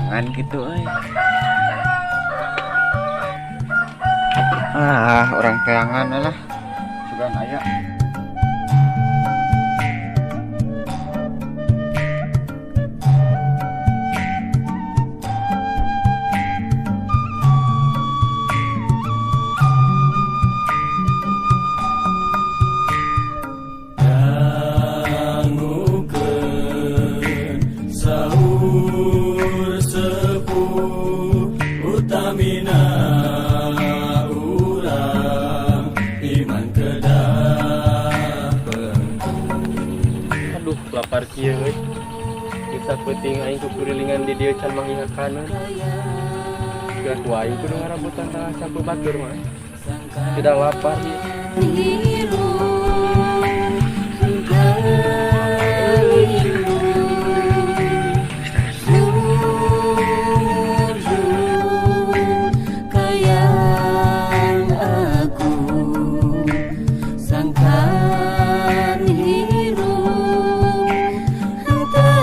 Teangan gitu euy. Ah, orang teangan lah. Sugan aya. Dangukeun sahur sepuh utamina urang iman kedah Aduh, lapar kieu euy. Kita peuting aing kukurilingan di dieu can manggihakaneun. Geus ku aing kudu ngarabutan tangah sampeu batur mah. Tidak lapar ieu. Kayang aku sangkan hirup henteu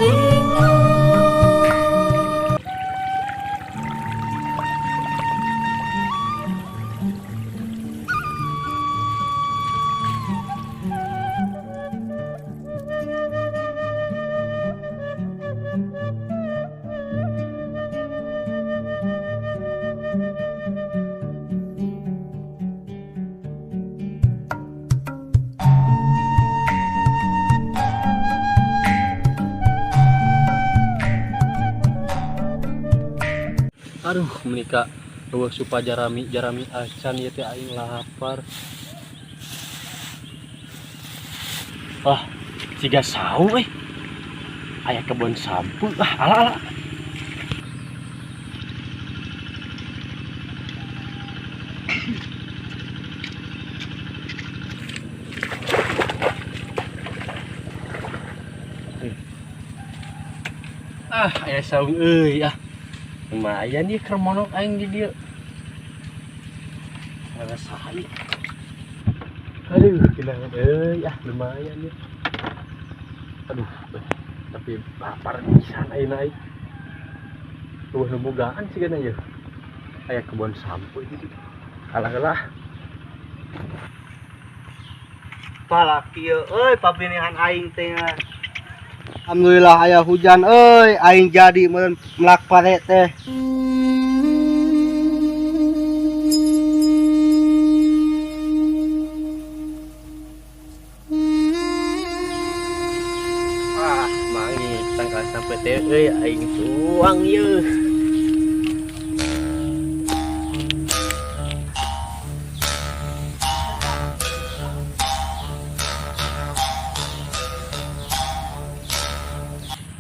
lingu. Aduh, menika eueuh supa jarami jarami acan ieu teh aing lapar. Ah, siga saung euy. Aya kebon sampeu. Ah, ala ala. Ah, aya saung euy ah. Lumayan ieu keur monok aing di dieu. Mana saha ieu? Aduh, kenangan euy ah lumayan ieu. Aduh, tapi lapar pisan ayeuna aing. Eueuh nu bogaan sigana ieu. Aya kebon sampeu di dieu. Alah lah. Palak kieu euy pabinihan aing teh. Alhamdulillah aya hujan euy, aing jadi meureun melak pare teh. Ah, mangi tangkal sampe teh euy aing tuang ieu.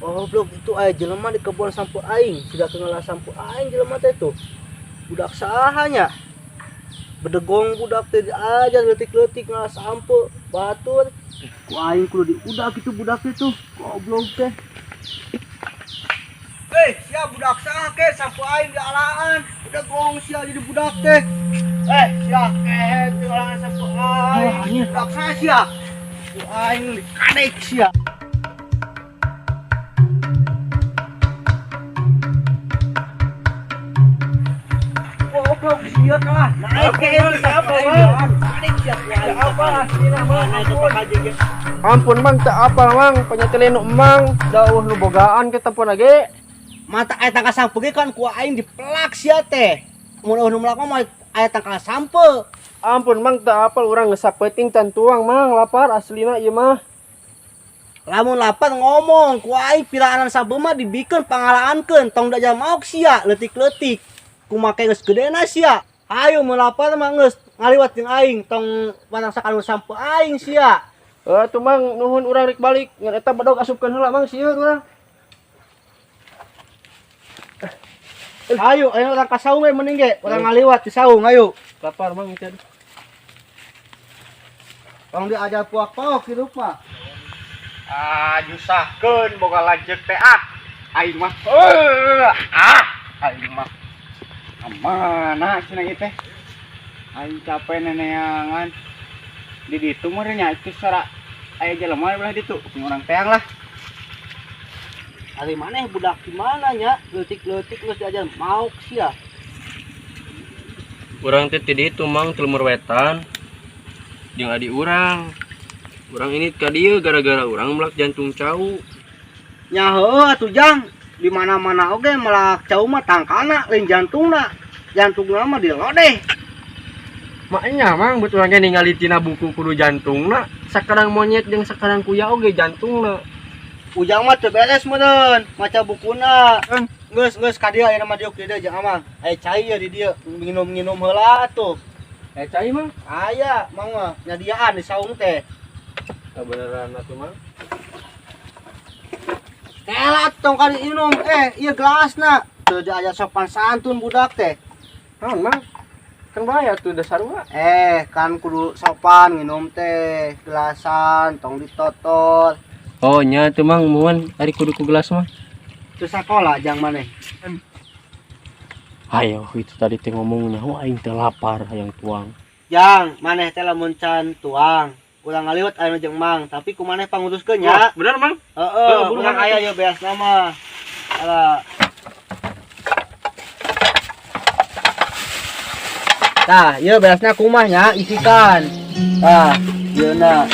Oh, blok itu aya jelema di kebun sampeu aing, siga keur ngalah sampeu aing jelema teh tuh. Budak saha nya? Bedegong budak teh diajar leutik-leutik ngalah sampeu batur. Ku aing kudu diudak itu budak teh tuh, goblok teh. Eh, sia budak saha ke sampeu aing dialaan. Bedegong sia jadi budak teh. Eh, sia kehe teh ngalaan sampeu aing. Budak saha sia? Ku aing dikadek sia. Goblok sia kalah. Naik ke siapa mang? Naik sia apa aslina mang? Ampun mang, teu apal mang, panyateleun nu emang, da eueuh nu bogaan ke tempon lagi. Mata aya tangkal sampeu ge kan ku aing dipelak sia teh. Mun eueuh nu melak mah aya tangkal sampeu. Ampun mang, teu apal urang geus sapeuting can tuang mang, lapar aslina ieu mah. Lamun lapar ngomong ku aing piraanan sampeu mah dibikeun pangalaankeun, tong da maok sia leutik-leutik. Kumake geus gedena sia. Ayo mun lapar mah geus ngaliwat jeung aing, tong barang sakanu sampeu aing sia. Tuh mang nuhun urang rek balik, ngan eta bedog asupkeun heula mang sieun urang. Ayo, ayo urang ka saung we mending ge, urang ngaliwat di saung ayo. Lapar mang itu. Tong diajar puak-puak hirup mah. Ah, nyusahkeun boga lanceuk teh ah. Aing mah. Ah, aing mah. Mana cenah ieu teh? Aing capek neneangan. Di ditu mah nya itu sara aya jelema belah ditu, sing urang teang lah. Ari maneh budak di mana nya? Leutik-leutik geus diajar mauk sia. Urang teh ti ditu Mang ti lemur wetan. Jeung adi urang. Urang ini ka dieu gara-gara urang melak jantung cau. Nya heueuh atuh Jang, di mana-mana oge melak cau mah tangkana lain jantungna. Jantungna mah dilodeh. Maknya Mang buat urang ge ningali tina buku kudu jantungna, sakarang monyet jeung sakarang kuya oge jantungna. Ujang mah teu beres meureun maca bukuna. Geus geus ka dieu ayeuna mah diuk di dieu jeung Amang. Aya cai ye di dieu, nginum-nginum heula atuh. Aya cai Mang? Aya, Mang mah nyadiaan di saung teh. Kabeneran atuh Mang. Telat tong kali inum, ieu gelasna. Teu aya sopan santun budak teh. Naon Mang? Kan bahaya tuh dasar sarua. Kan kudu sopan nginum teh, gelasan tong ditotor. Oh nya tuh Mang, muan ari kudu ku gelas mah. Teu sakola jang maneh. Ayo itu tadi teh ngomong nyaho aing teh lapar hayang tuang. Jang, maneh teh lamun can tuang. Urang ngaliwet ayeuna jeung Mang, tapi ku maneh pangutuskeun nya. Oh, bener Mang? Heeh, urang aya ye beasna mah. Ala. Tah, ieu beasna kumaha nya isikan. Tah, ieu na.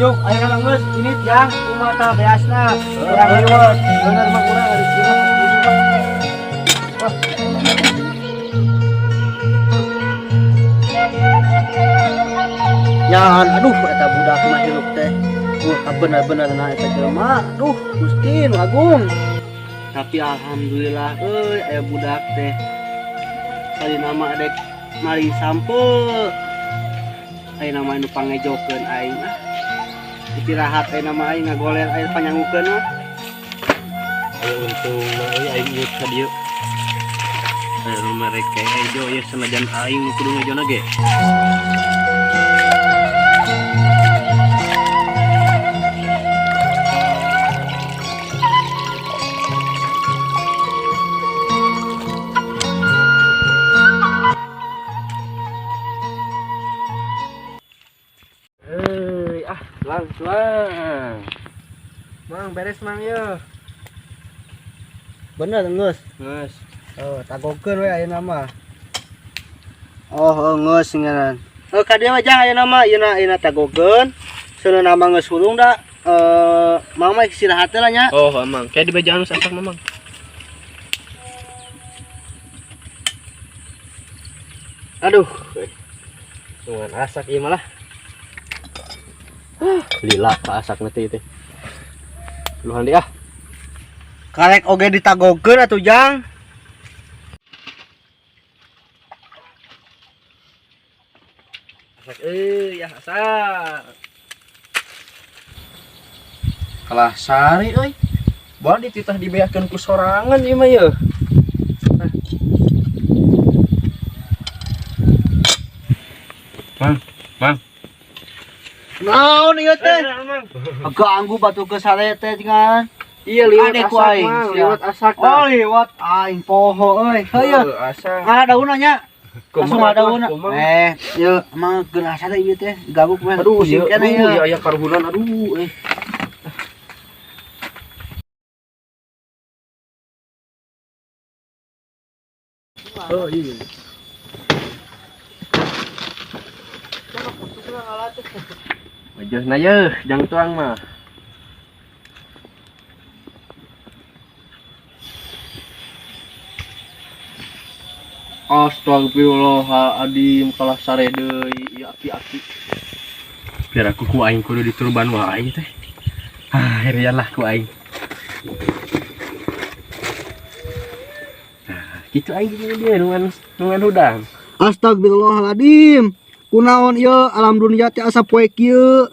Juk, ayeuna mah geus ini jang kumaha tah beasna. Urang liwet. Bener mah urang ari kieu mah. Wah. Nyahan, aduh eta budak mah hirup teh. Wah, bener-bener na eta jelema. Aduh, Gusti nu agung. Tapi alhamdulillah euy aya budak teh. Tadi nama adek mari sampe. Ayeuna mah nu pangejokeun aing ah. Istirahat ayeuna mah aing ngagoler aing panyangukeun mah. Aya untung mah euy aing ieu ka dieu. Aya nu mereka ejo ieu sanajan aing nu kudu ngejona ge. Tuang. Mang beres Mang ye. Bener geus. Geus. Oh, tagokeun we ayeuna mah. Oh, geus ngaran. Heuh ka dieu mah jang ayeuna mah ieuna tagokeun. Seuneu mah geus hurung da. Mang mah istirahat teh lah nya. Oh, Mang. Kayak di bejaan geus asak Mang. Aduh. Tungguan asak ieu malah. Lila ka asak nanti teh. Luhan dia. Karek oge ditagokeun atuh Jang. Asak euy, ya asak. Kalah sari euy. Bawa dititah dibeakeun ku sorangan ieu mah yeuh. Mang, Mang. Naon ieu teh? Ganggu batu ke sare teh cengan. Iya liwat asak Mang, liwat asak. Oh liwat aing poho euy. Heuh asak. Ngala daunna nya. Langsung ada daunna. Ieu emang geun asa teh ieu teh gabuk mah. Aduh, ieu aya karuhunan aduh euy. Oh iya. Wajahna yeuh, jang tuang mah. Astagfirullahaladzim, kalah sare deui ieu aki-aki. Biar aku ku aing kudu diturban wae teh. Ah, herian lah ku aing. Nah, kitu aing dia nungan hudang. Astagfirullahaladzim. Kunaon ieu alam dunia teh asa poe kieu.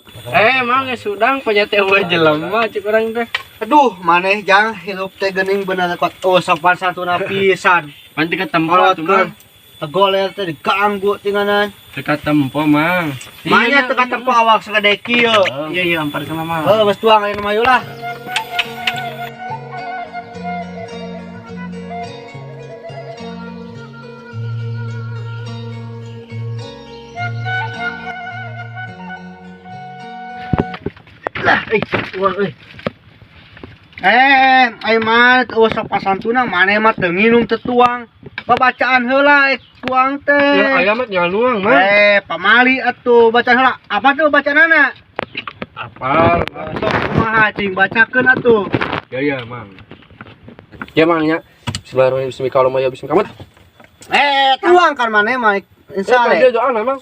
Mang geus hudang panya teh we jelema cek urang teh. Aduh, maneh jang hirup teh geuning bener kuat. Oh, sopan santuna pisan. Pan teu katempo atuh Mang. Tegoler teh diganggu tinganan. Teu katempo Mang. Manya teu katempo awak sagede kieu. Iya iya ampar ka mah. Heuh, geus tuang ayeuna mah lah. Lah. Uang euy. Ayo mah eueuh sok pasantuna maneh mah teu nginum teu tuang. Babacaan heula tuang teh. Ya aya mah jangan luang, Mang. Pamali atuh bacaan heula. Apa tuh bacaanana? Apal. Sok kumaha cing bacakeun atuh. Ya ya, Mang. Ya Mang nya. Bismillahirrahmanirrahim. Bismillahirrahmanirrahim. Tuang kan maneh mah insya Dia doa Mang.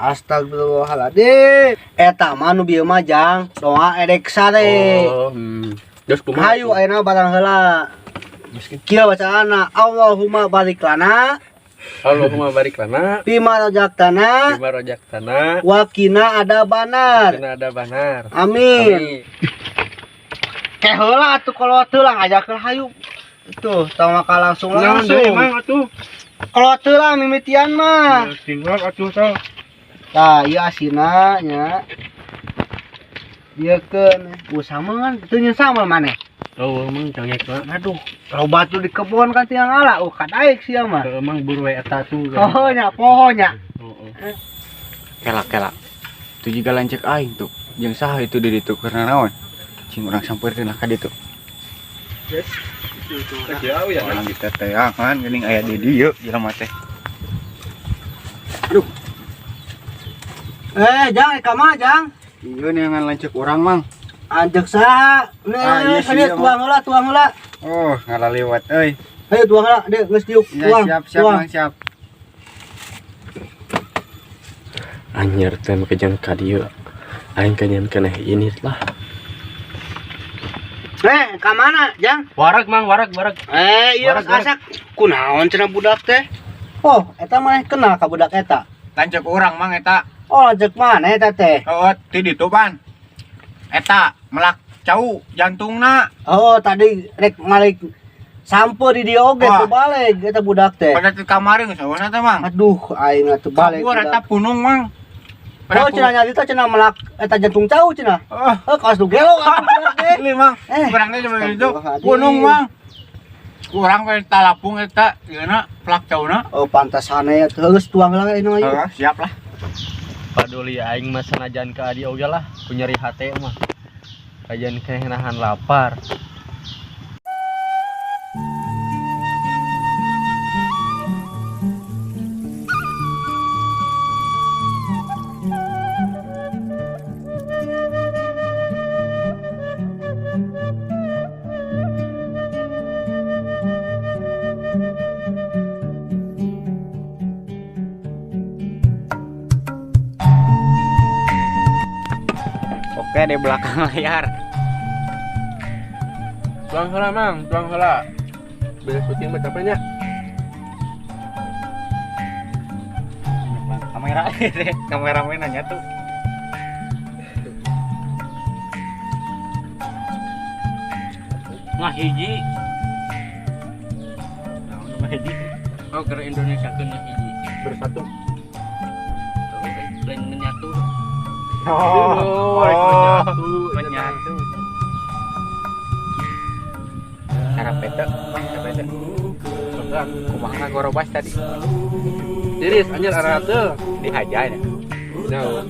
Astagfirullahaladzim. Eta mah nu bieu mah jang doa edek sare. Oh, Geus kumaha? Hayu ayeuna barang heula. Kieu bacaanna Allahumma barik lana. Allahumma barik lana. Bima rojaktana. Bima rojaktana. Wa qina adzabannar. Qina adzabannar. Amin. Ke heula atuh kolot heula ngajakeun hayu. Tuh, tong maka langsung langsung. Mang atuh. Kolot heula mimitian mah. Tinggal atuh tah. Tah, ieu asina nya. Ieu keun sama kan teu nyeun sama maneh. Oh, emang cangek lah. Aduh, loba tuh di kebon kan tiang ala, oh kadaek sia mah. Emang buru we eta tuh. Oh nya, poho nya. Heeh. Kela-kela. Itu juga lanceuk aing tuh. Jeung saha itu di ditu karena naon? Cing urang sampeurkeun lah ka ditu. Jauh ya. Orang diteteangan geuning aya di dieu jelema teh. Aduh. Jang, ka mana, Jang? Ieu neangan lanceuk urang, Mang. Anjek saha? Ah, iya, tuang heula, tuang heula. Oh, ngalaliwat euy. Ayo tuang heula, deuk geus diuk, tuang. Siap, siap, tuang. Mang, siap. Anjir teh make jang ka dieu. Aing kanyan keneh ini lah. Ka mana, Jang? Warag, Mang, warag, warag. Iya asak. Kunaon cenah budak teh? Oh, eta maneh kenal ka budak eta? Lanceuk urang, Mang, eta. Oh, lanceuk maneh eta teh? Heeh, ti ditu pan. Eta melak cau jantungna. Oh, tadi rek malik sampo di dieu oge teu balik eta budak teh. Pada ti kamari geus eueuh teh, Mang. Aduh, aing atuh balik. Kabur eta punung, Mang. Oh, cenah nyarita cenah melak eta jantung cau cenah. Oh, heuh kaos nu gelo atuh budak teh. Asli, Mang. Urang teh jeung itu punung, Mang. Urang we talapung eta ieuna plak cauna. Oh, pantasane atuh geus tuang lah ayeuna ayo. Heeh, siap lah. Paduli aing mah sanajan ka adi oge lah, ku nyeri hate mah. Kajian keneh nahan lapar. Oke, di belakang layar. Tuang heula, Mang, tuang heula. Beres syuting mah capeknya. Kamera kameramen nanya tuh. Ngahiji. Naon ngahiji? Oh, keur Indonesia keur ngahiji. Bersatu. Lain menyatu. Oh, menyatu. Sarapete, Mang, sarapete. Kumaha ngagorobas tadi? Tiris anjir arah teu. Dihaja ya. Jauh.